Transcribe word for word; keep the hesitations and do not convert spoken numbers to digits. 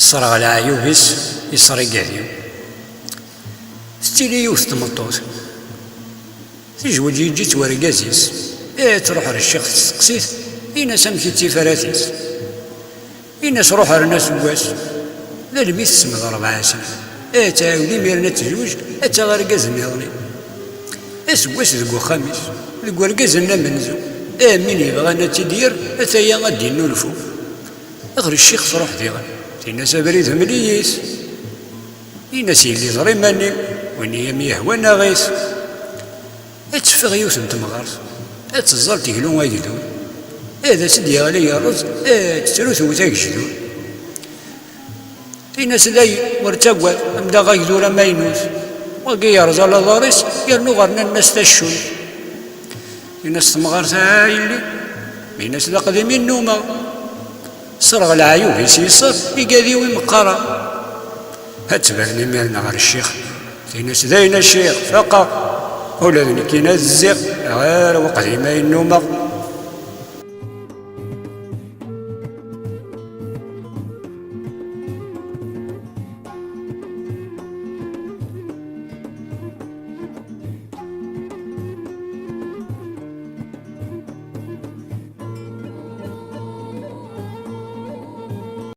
Tesserɣ leɛyub-is, yesserɣ igad-iw. Tettili yiwet n tmeṭṭut, tejweǧ, yeǧǧa-tt wergaz-is. Eh, truḥ ɣer ccix, testeqsi-t, in-as amek i d tifarat-is. In-as ruḥ rnu aseggas. D almi tessemd rebɛa snin. Eh, tettɛawed imiren ad tezweǧ, ad taɣ argaz nniḍen. Aseggas deg uxxam-is, deg wergaz-nni amenzu. Eh, min yebɣan ad tt-id-yerr, ataya ad d-innulfu. Ɣer ccix truḥ diɣen, tin-as abrid mel-iyi-t. In-as yelli ẓer iman-im, win i am-yehwan aɣ-it. Ad teffeɣ yiwet n temɣart, ad teẓẓal teglu agdud. Ad as-d-yeɣli yerreẓ, ad tettru tewwet agejdur. Tin-as dayen, ur ttagad, am daɣ agdur amaynut. Wagi yerẓa laḍar-is, yernu ɣer-nnan-as taccunt. Tin-as temɣart, a yelli, tin-as d aqdim i nnumeɣ. Sserɣ leɛyub-is yesser, igad-iw imeqqar. Ad tebren imiren ɣer ccix. Tin-as dayen a ccix, faqeɣ. Ula d nekkini ad zziɣ, ɣer uqdim ay nnumeɣ.